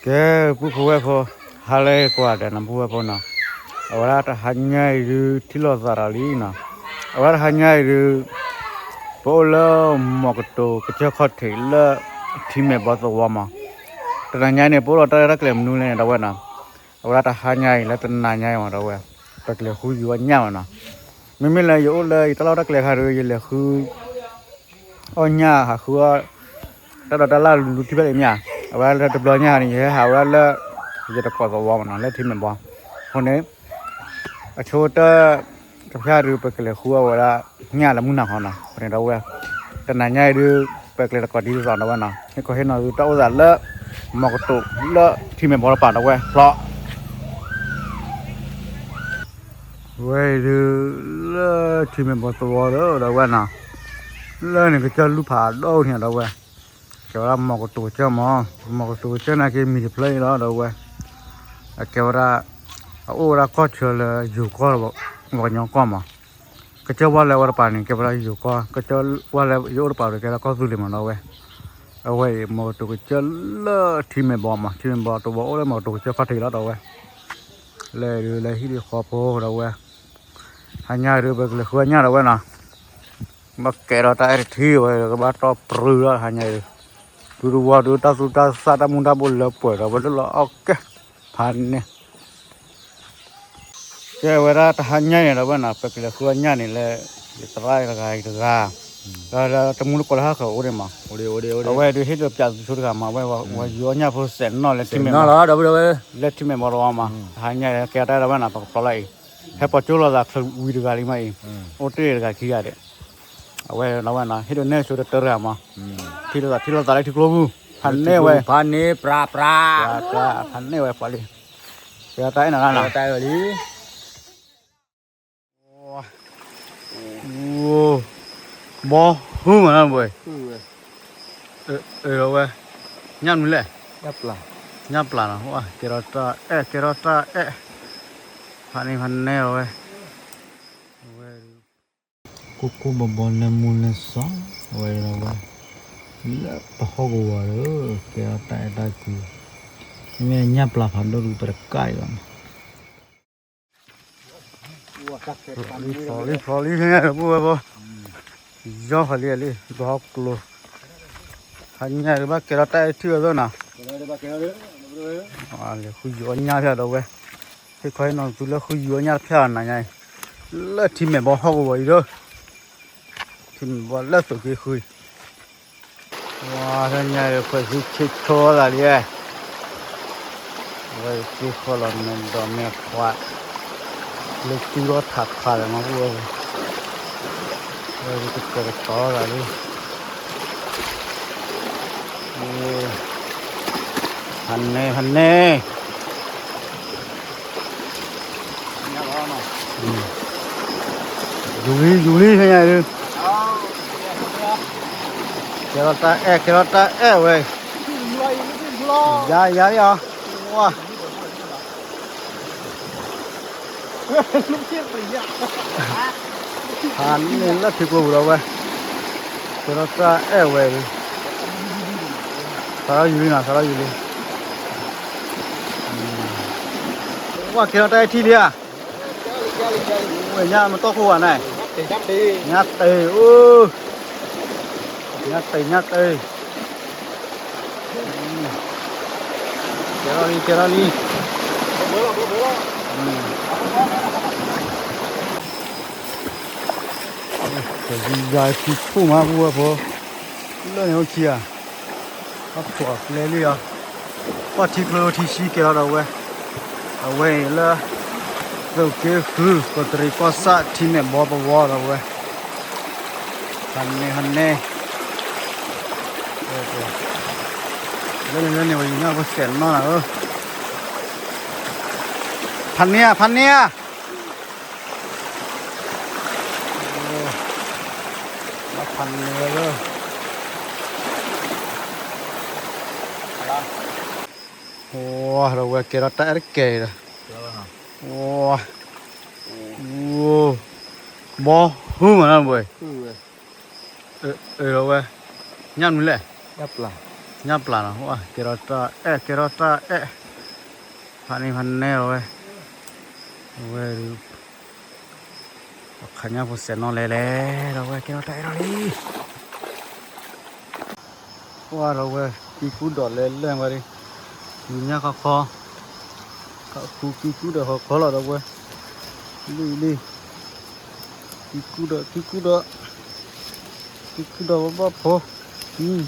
ကဲ ပုၢ်ဖိဝဲၢ်ဖိ, ဟါလၢအဂ့ၤကိးဂၤဒဲးနီၤ ပုၢ်ဝဲၢ်ဖိနီၤ, အဝဲဒၣ်တဟါညါအံၤဒုး ထံၣ်လိာ်သးဒီးလံနီၤ, အဝဲဒၣ်တဟါညါအံၤဒုး ပအိၣ်လၢမီၢ်ကတိၤကစၢၢ်ခီၣ်ထံးလၢ ထံမဲာ်ဘီသဝီမး, တနၤညါအံၤန့ၣ် ပအိၣ်ဒီးတၢ်ရဲၣ်တၢ်ကျဲၤမနုၤလဲၣ်န့ၣ် ဒီပုၢ်ဝဲၢ်နီၤ, အဝဲဒၣ်တဟါညါအံၤလၢတနၤညါအံၤမး ဒီပုၢ်ဝဲၢ်, ပကလဲၤဃုယုၤအီၣ်ညၣ်မးနီၤ, မ့မ့ၢ်လၢယအိၣ်လၢယတၢ်လီၢ်တၢ်ကျဲခါဒုး ယလဲၤဃု အီၣ်ညၣ်ဟးဃုအီၣ် တၢ်ဒီးတၢ်လၢလူၤထံဖဲလဲၣ်မ့ၢ်ဧါ, အဝဲလၢတဘျီညါဟးန့ၣ် ယဟဲဟးဝဲဒၣ်လၢ ယတကိးသဝီမးနီၤ လၢထံမဲာ်ဘီ, အဃိန့ၣ် အဆိကတၢၢ် တဖျၢၣ်ဒုး ပကလဲၤဃုအီၣ်ဝဲဒၣ် ညၣ်လၢမုၢ်နၤခီနီၤ, အဃိန့ၣ်ဒီပုၢ်ဝဲၢ်, တနၤညါအံၤဒုး ပကလဲၤတကိးဒ်သိးဒီပုၢ်ဝဲၢ်နီၤ, ဟ့ၣ်ခီဟ့ၣ်နီၤသုတၢ်အိၣ်သးလၢ မီၢ်ကတိၤလၢထံမဲာ်ဘီတပၤဒီပုၢ်ဝဲၢ်ဖျီ ဝဲအံၤဒုး လၢထံမဲာ်ဘီသဝီဒီး ဒီပုၢ်ဝဲၢ်နီၤ, လၢန့ၣ်ကစၢၢ်လူၢ်ဖးဒိၣ်န့ၣ်ဒီပုၢ်ဝဲၢ်, ကဲဝဲဒၣ်မီၢ်ကတိၤကစၢၢ်မး, မီၢ်ကတိၤကစၢၢ်နာ်က့မံၤတဖျၢၣ်အံၤလီၤ ဒီပုၢ်ဝဲၢ်, အကဲဝဲဒၣ် အအိၣ်ဝဲဒၣ်ကီၢ်ဆၢလၢယိၤကီၢ် ပှၤကညီကီၢ်မး, ကစၢၢ်ဝါလၢအအိၣ်တပၤန့ၣ် ကဲဝဲဒၣ်ယိၤကီၢ်, ကစၢၢ်ဝါလၢယအိၣ်တပၤဒီး ကဲဝဲဒၣ်ကီၢ်သူလ့ၤမး ဒီပုၢ်ဝဲၢ်, အဝဲအံၤ မီၢ်ကတိၤကစၢၢ်လၢထံမဲာ်ဘီမး, ထံမဲာ်ဘီတဝီအိၣ်လၢမီၢ်ကတိၤကစၢၢ်ခီၣ်ထံးလီၤ ဒီပုၢ်ဝဲၢ်, လၢအံၤဒုးလၢဟံၣ်ဒုးဃီဖိဒီပုၢ်ဝဲၢ်, ဟါညါဒုး ပကလဲၤဃုအီၣ်ညၣ်ဒီပုၢ်ဝဲၢ်နီၤ, ဘၣ်ကဲထီၣ်တၢ်အဲၣ်တထံၣ်ဝဲ ကဘၣ်တီၢ်ပြူလီၤဟါညါအံၤ, ဒူတဝီဒုးတၢ်သူတၢ်သၣ်တၢ်မူတၢ်ဘိလၢပှဲၤဒီး ဝဲလၢလီၤအီၣ်ကဲ ဖးန့ၣ် ကဲဝဲဒၣ်တဟါညါန့ၣ် ဒီပုၢ်ဝဲၢ်နီၤ, ပကလဲၤဃုအီၣ်ညၣ်န့ၣ်လၢ ယသရၣ်တဂၤအံၤတဂၤ, ဒီးတမူတကိးလၢဟီၣ်ခိၣ်အိၣ်န့ၣ်မး, အဝဲဒုးဟ့ၣ်ဒုးပၠးသုဆိတဂၤမး, ဝဲဝဲယုၤအီၣ်ညၣ်ဖိစဲးနီၣ်လၢထံမဲာ်ဘီ, လၢထံမဲာ်ဘီတဝီမး, တဟါညါကဲအီၣ်တၢ်ဒီပုၢ်ဝဲၢ်နီၤ, ပကဖျီလၢအံၤ, ဟဲပိာ်ကၠိလိာ်သးချၢဝံၤတဂၤလံမးအံၤ, အိၣ်တ့ၢ်တဂၤခံဂၤဒီး, အဝဲဒီပုၢ်ဝဲၢ်နီၤ, ဟ့ၣ်ဒုးနဲၣ်ဆိတတၢတဂၤမး, ထံၣ်လိာ်သးထံၣ်လိာ်သးလၢထံကျိပူၤ, ဖးန့ၢ်ဝဲ, ဖးန့ၢ်ဝဲပှၤလံ ကဲတၢ်အဲၣ်နၤလၢနီၤ, ဘီဟူမးနီၤဘှဲ, အဝဲ, ညၣ်မနုၤလဲၣ်, ညၣ်ပျၢ်နီၤ, ကဲထီၣ်တၢ်အဲၣ် ကဲထီၣ်တၢ်အဲၣ်, ဖးန့ၢ်ဖးန့ၢ်အဝဲ, အဝဲ ကိၢ်ကိၢ်ဘီဘီနၢမူနၢစီ, အဝဲဝဲ, လၢပဟီၣ်ကဝီၤဒီး ကဲထီၣ်တၢ်အဲၣ်တၢ်ကွံ, မ့မ့ၢ်ညၣ်ပျၢ်ဖးဒိၣ်ဒုးပတကၢ်အံၤဘၣ်နီၤ, ဖျီလံဖျီလံ ပုၢ်ဝဲၢ်ဖိ, ယီၢ်ဖးလံလံ ဘီဟီၣ်ကျိ, ဟါညါဒုးဘၣ်ကဲထီၣ်တၢ်အဲၣ်ထံၣ်ဝဲသိးနီၤ, လဲၤဃုယုၤအီၣ်ညၣ်ဖဲဒီပုၢ်ဝဲၢ်, ဟ့ၣ်ခီဟ့ၣ်နီၤသုလၢဃုယုၤအီၣ်ညၣ်တဖျၢၣ်နၤညါအံၤ, လၢထံမဲာ်ဘီဟီၣ်ကဝီၤအံၤဒီး, ထံမဲာ်ဘီလၢသုးက့ဃုအံၤ ဝါ တၢ်ညါအံၤ ခွဲးဆူဆ့ဆိသးလံ, ဝဲက့ၤဃီလီၤမဲာ်ဒီးမဲာ်ခွါ, လၢသူၣ်ထီၣ်ထးထးဒီးမၤဘူၣ်ဝဲ, ဝဲကကဲကတီၤသးလံ, ဖးန့ၢ်ဖးန့ၢ် ယူၤလံယူၤလံ ဖဲညါဒုး, ကဲထီၣ်တၢ်အဲၣ် ကဲထီၣ်တၢ်အဲၣ်ဝဲ, ယၤယၤလံအီၤ, ဝါ, ဖးန့ၢ်လၢထံကျိပူၤဒီးဝဲ, ကဲထီၣ်တၢ်အဲၣ်ဝဲဒုး, စးထီၣ်ယူၤလံနီၤ စးထီၣ်ယူၤလံ, ဝါ ကဲထီၣ်တၢ်အဲၣ်ထံၣ်လံဧါ ဝဲညါမတီၢ်ခိၣ်ဝဲန့ၣ်, ညါတ့ၢ်အိၣ်, ညါတ့ၢ်ညါတ့ၢ်, ကဲထီၣ်လံ ကဲထီၣ်လံ, ကယၤထံဆူၣ်မး ပုၢ်ဝဲၢ်ဖိ, လၢန့ၣ်အိၣ်ခံဂၤ, အထိးအကျဲလံအီၤ, ပှၢ်ထံချၢထံဆှံကဲထီၣ်ဒီးဝဲ, အဝဲအံၤလၢ သုးက့ဃု ကီးတရံးကီၢ်ဆၣ် ထံမဲာ်ဘီပဝီဒီးဝဲ, ဖးန့ၢ်ဖးန့ၢ်, လၢန့ၣ်လၢန့ၣ် ဝဲယံၤညၣ်ဖိစဲးနီၣ်နၤဧၢ, ဖးန့ၢ်ဧါ ဖးန့ၢ်ဧါ ဖးန့ၢ်လၢ, ဝါ ဒီးဝဲကဲထီၣ်တၢ်အဲၣ်တကဲအံၤဒီး, ဝါ, ဘီဟူမးနီၤဘှဲ, အဝဲ, ညၣ်မနုၤလဲၣ်, ညၣ်ပျၢ်, ညၣ်ပျၢ်နီၤ, ဝဲ ကဲထီၣ်တၢ်အဲၣ် ကဲထီၣ်တၢ်အဲၣ်, ဖးန့ၢ်ဖးနဲလီၤဝဲ, အဝဲဒုး ပှၤခးညၣ်ဖိစဲးနီၣ်လဲၤလဲၤဒီးဝဲ ကဲထီၣ်တၢ်အဲၣ်ထီၣ်လံ. ပှၤဒီးဝဲ ကံကူၣ်ဒီးလဲၤလဲၤဝဲဒၣ်, ယူၤညၣ်ခီခီ, ခးဃုကံကူၣ်ဒီးခီခီလီၤဒီးဝဲ, လံလံ, ကံကူၣ်ဒီး ကံကူၣ်ဒီး ကံကူၣ်ဒီးဘီၣ်ဘီၣ်ဖိ, အီၣ်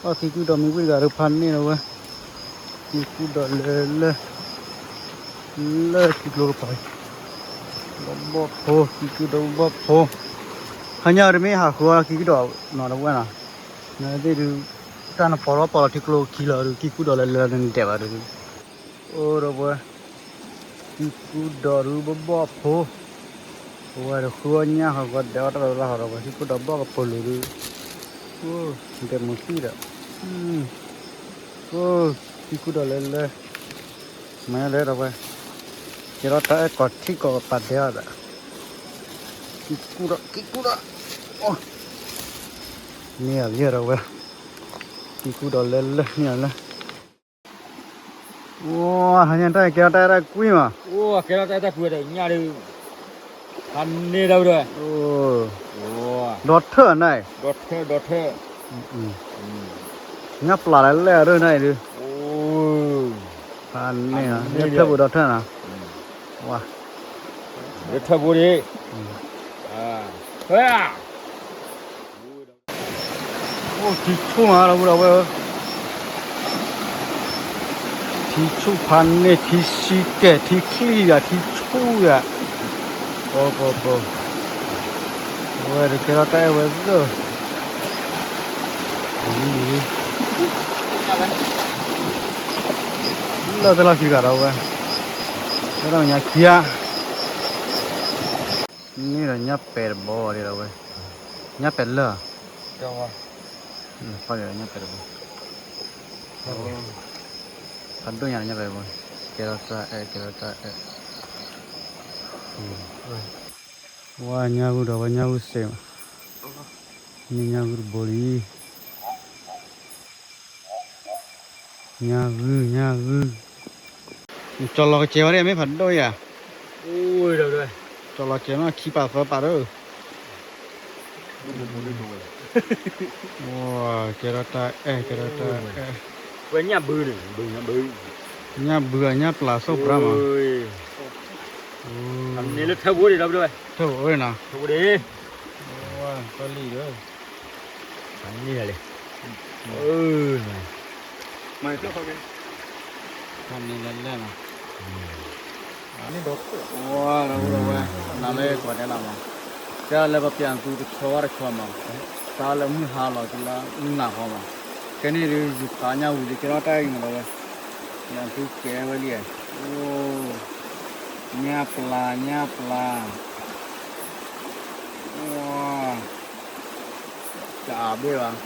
ကံကူၣ်ဒီးမ့ၢ်ဝံၣ်တဂၤဒီးဖးန့ၢ်ဒီးဝဲ, ကံကူၣ်ဒီးလဲၤလဲၤ လၢထံကျိကပၤ, ဘီၣ်ဘီၣ်ဖိ ကံကူၣ်ဒီးဘီၣ်ဘီၣ်ဖိ, ဟါညါတမ့ၢ်ဟးဃုအီၣ်ကံကူၣ်ဒီးနီၤဒီးဝဲနီၤ, နသ့ၣ်ဒုး တၢ်နဖီထီၣ်ပီၣ်လီၤထံကျိခံလီၤဒုး ကံကူၣ်ဒီးလဲၤလဲၤနဒဲးဘၣ်ဒုး အိၣ်ဒီးဝဲ, ကံကူၣ်ဒီးဒုးဘီၣ်ဘီၣ်ဖိ, အဝဲဒီးဃုအီၣ်ညၣ်ဟီၣ်ကီဒဲးအီၣ်တၢ်လီၤလၢဟီၣ်ဒီးဝဲ ကံကူၣ်ဒီးဘီၣ်ကပိာ်လိၤဒုး, အိၣ် ဒဲးမိၢ်သံဒီး, အိၣ် ကံကူၣ်ဒီးလဲၤလဲၤ, မၤလဲၤဒီးဝဲ, ကဲထီၣ်တၢ်အဲၣ်ကီးထံကီးကပၤဒဲးအီၤဒီး, ကံကူၣ်ဒီး ကံကူၣ်ဒီး, န့ၢ်အီၤလံဒီးဝဲ, ကံကူၣ်ဒီးလဲၤလဲၤန့ၢ်အီၤလၢ ဝဲဟါညါတၢ်ကဲထီၣ်တၢ်အဲၣ်တၢ်ကွံမး, အိၣ် ကဲထီၣ်တၢ်အဲၣ်တၢ်ကွံဒီးညၣ်ဒုး, ဖးန့ၢ်ဒၣ်ဝဲဒီး, ဒီးထၢၣ်နၤ, ဒီးထၢၣ် ဒီးထၢၣ်, ညၣ်ပျၢ်လၢလဲၣ်အဒိၣ်နၤအံၤဒုး, ဖးန့ၢ်, လၢထၢၣ်ပူၤဒီးထၢၣ်နၤ, ဝဲ, လၢထၢၣ်ပူၤဒံး, ဝဲ အိၣ်ထံဆူၣ်မးဒီပုၢ်ဒီဝဲၢ်ဧၢ, ထံဆူၣ်ဖးန့ၢ် ထံဆံးကဲၣ် ထံချံၣ်ယၤ ထံဆူၣ်ယၤ, ပှၤပှၤပှၤ, အဝဲတကဲထီၣ်တၢ်အဲၣ်ဝဲလၢ လၢတၢ်လီၢ်ခံတဂၤဒီးဝဲ, လၢတၢ်ညါခံဂၤ, န့ၣ်ဒီးညၣ်ပဲာ်တဘီဒီးဝဲ, ညၣ်ပဲာ်လၢ ဖီဒီးညၣ်ပဲာ်တဘီ, ဖးဒိၣ်ညါဒီးညၣ်ပဲာ်တဘီ, ကဲထီၣ်တၢ်အဲၣ် ကဲထီၣ်တၢ်အဲၣ်, ဝဲညၣ်ဂုၢ်ဒီးဝဲညၣ်ဂုၢ်စဲး, မ့ၢ်ညၣ်ဂုၢ်တဘိလံ, ညၣ်ဂုၢ် ညၣ်ဂုၢ်, ကၠီလီၤကစဲးဝဲဒၣ်မ့ၢ်ဖးဒိၣ်ယၤ, ကၠီလီၤကစဲးနီၢ်ခံပာ်သၢပာ်ဒီး ကဲထီၣ်တၢ်အဲၣ် ကဲထီၣ်တၢ်အဲၣ်, ဝဲညၣ်ဘုန့ၣ်, ဘုညၣ်ဘု, ညၣ်ဘုအညၣ်ပျၢ်စိၣ်ပြးမး, န့ၣ်လၢထၢၣ်ဘိဒံးဒီး, ထၢၣ်ဘိနီၤ, ထၢၣ်ဘိဒံး, ဝဲပလံဒီး, န့ၣ်လံ, မၤကျိၣ်ခီက့ၤ, ဖးန့ၢ်လၢလဲၣ်နီၤ, ဝဲဒီပုၢ်ဒီဝဲၢ်, နၤလၢကွၢ်တဲလီၤမး, တဲလၢပပျၢ်သုတဆီဘၣ်တဆီမး, တၢ်လၢမုၢ်ဟါလီၤတုၤလၢမုၢ်နၤဃီမး, ခဲန့ၣ်ဒုး ယုၤဖးညၣ်ဝံၤဒုး ကဲထီၣ်တၢ်အံၤမးဒီးဝဲ, ပျၢ်သုကဲဝဲလံ, အိၣ်, ညၣ်ပျၢ် ညၣ်ပျၢ်, အိၣ် တၢ်ဘ့ၣ်ဘၣ်,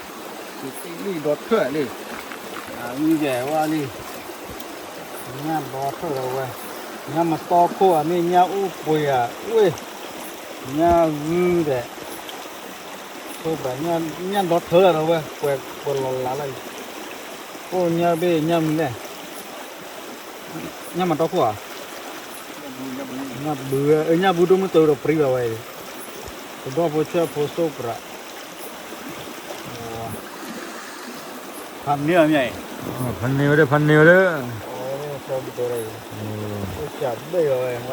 ယသံလံဒီထၢၣ်လံ, အဂံၢ်ယဲၢ်ဝဲလံ, ညၣ်ဒီထၢၣ်ဒီးဝဲ, ညၣ်မတီခိၣ်ဧါ မ့ၢ်ညၣ်အိၣ်ပှ့ၤဧါ, ဝ့ၢ်, ညၣ်ဂုၢ်ဒဲး, ညၣ်ဒီထၢၣ်လီၤဒီးဝဲ, ပှဲၤလီၤလးလၢအံၤ, အိၣ်ညၣ်ဘ့ၣ်ညၣ်မုၢ်လဲၣ်, ညၣ်မတီခိၣ်ဧါ, ညၣ်ဘု, ညၣ်ဘုဒိၣ်မုၢ်တၢ်ဒီးပြံဘၣ်ဝဲအံၤ, ကဘီၣ်ဖိဆၢဖိစိၣ်ပြး, ဖးန့ၢ်အီၤမ့ၢ်အံၤ, ဖးန့ၢ်ဝဲဒၣ် ဖးန့ၢ်ဝဲဒၣ်, ကၠီဘ့ၣ်ဝဲ, ဘ့ၣ်လီၤ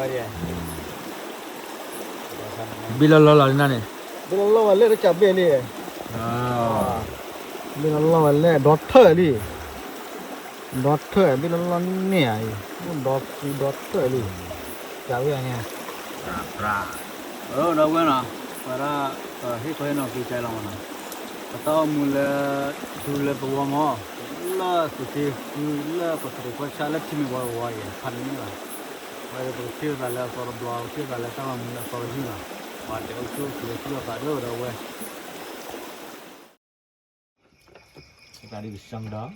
လီၤလီၤလံနၤန့ၣ်, ဘ့ၣ်လီၤလီၤဝဲလဲၣ် တၢ်ကၠီဘ့ၣ်လံ, ဘ့ၣ်လီၤလီၤဝဲလဲၣ် ဒီထၢၣ်လံ ဒီထၢၣ် ဘ့ၣ်လီၤလီၤန့ၢ်ဧါအံၤ, အိၣ်ဒီစုဒီထၢၣ်လံ, ကဝဲန့ၣ်, ပြး, အၢ ဒီပုၢ်ဝဲၢ်နီၤ, ပှၤဒၣ်, ဟ့ၣ်ခီဟ့ၣ်နီၤက့ၤကလီၤမးနီၤ, ပတၢ်အိၣ်မူလၢ, ထူလၢသဝီမး, လၢသုးက့ဃုလၢပတရံးဖီဆၣ်လၢထံမ့ၢ်ဝီတဝီအံၤ ဖးန့ၢ်ဘၣ်, ဝဲပကထံၣ်သးလၢအသီတဘျီ ပထံၣ်သးလၢတၢ်မၤမူလၢအသီတယုၢ်နီၤ, ပှၤဒဲးအိၣ်ဆူၣ်အိၣ်ချ့လၢထံၣ်လိာ်သးဒီးဒီပုၢ်ဝဲၢ် တၢ်ဒ်ကစၢ်မဒီး,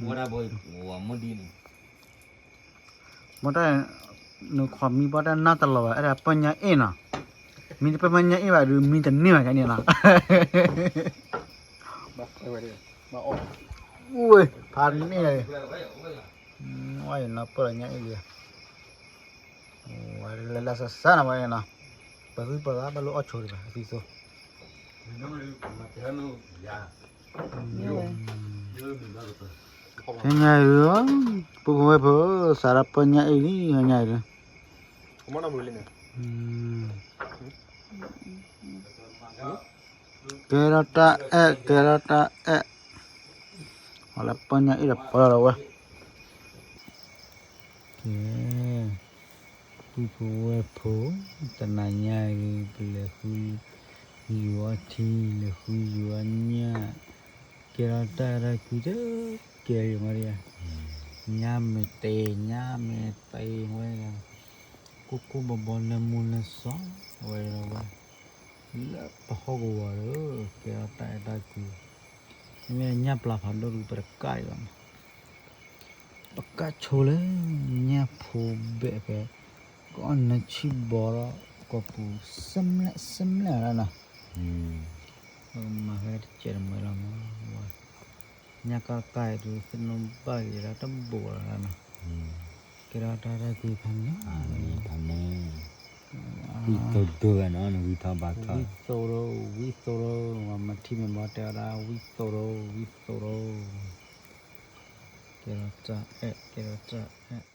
ဝဲဒၣ်ဘိ, ဝဲမုၢ်ဒ်န့ၣ်, မ့ၢ်တၢ်, နခွါမံဘၣ်တၢ်နၢ်တလီၤဘၣ် အဲၣ်ဒိးပၢၢ်ညၣ်အ့ၣ်နီၤ, မံတပၢၢ်မ့ၢ်ညၣ်အ့ၣ်ဘၣ်ဒုး မံတန့ၢ်ဘၣ်ကန့ၣ်လီၤ. အီၣ်, ဝဲ, ဖးန့ၢ်, ဝဲနီၤ ပၢၢ်လီၤညၣ်အ့ၣ်လံ, ဝဲလၢလၢစၢ်စၢ်နီၤ ဝဲနီၤ, ပှၤသုပှၤသးဘၣ်လိၣ်အီၣ်ဆိတဘၣ် အသံသိ, ခဲညါအံၤ, ပုၢ်ဖိဝဲၢ်ဖိ, စးထီၣ်ပၢၢ်ညၣ်အ့ၣ်လံ ခဲညါအံၤ, ကဲထီၣ်တၢ်အဲၣ် ကဲထီၣ်တၢ်အဲၣ်, အီၤလၢပၢၢ်ညၣ်အ့ၣ်ဒီးပၢၢ်လီၤဝဲ, ကဲ, ပုၢ်ဖိဝဲၢ်ဖိ, တနၤညါအံၤ ပလဲၤဃု, ယူၤအီထံ လဲၤဃုယူၤအီညၣ်, ကဲထီၣ်တၢ်အဲၣ်တၢ်ကွံတကဲလံမးဒံး, ညၣ်မ့ၢ်တဲ ညၣ်မ့ၢ်တဲဝဲ, ကိၢ်ကိၢ်ဘီဘီနၢမူနၢစီ အဝဲဒီးဝဲ, လၢပဟီၣ်ကဝီၤဒီး ကဲထီၣ်တၢ်အဲၣ်တၢ်ကွံ, မ့မ့ၢ်ညၣ်ပျၢ်ဖးဒိၣ်ဒုး ပတကၣ်အီၤဘၣ်မး ပကၣ်ဆိလၢ ညၣ်ဖိဘဲၣ်ဖဲ ကအီၣ်နၢဆံၣ်ဘီဒီး ကိာ်ပူၤစဲမလဲၣ်စဲမလဲၣ်လီၤနီၤ, ပကမၤဖဲတစဲးတမှဲလီၤမး, ညၣ်ကၣ်ကၣ်အံၤဒုး သ့ၣ်နီၣ်ဘၣ်က့ၤလၢတဘိးလီၤနီၤ, ကဲထီၣ်တၢ်တၢ်ကွံဖးန့ၣ်, ဖးန့ၣ်, ဝံသိဒိၣ်နီၤ နဝံထီၣ်ဘါထီၣ်, ဝံသိဒိၣ် ဝံသိဒိၣ် မၤထံၣ်မ့ၢ်ဘီတဲဝဲဒၣ် ဝံသိဒိၣ် ဝံသိဒိၣ်, ကဲထီၣ်တၢ်အဲၣ် ကဲထီၣ်တၢ်အဲၣ်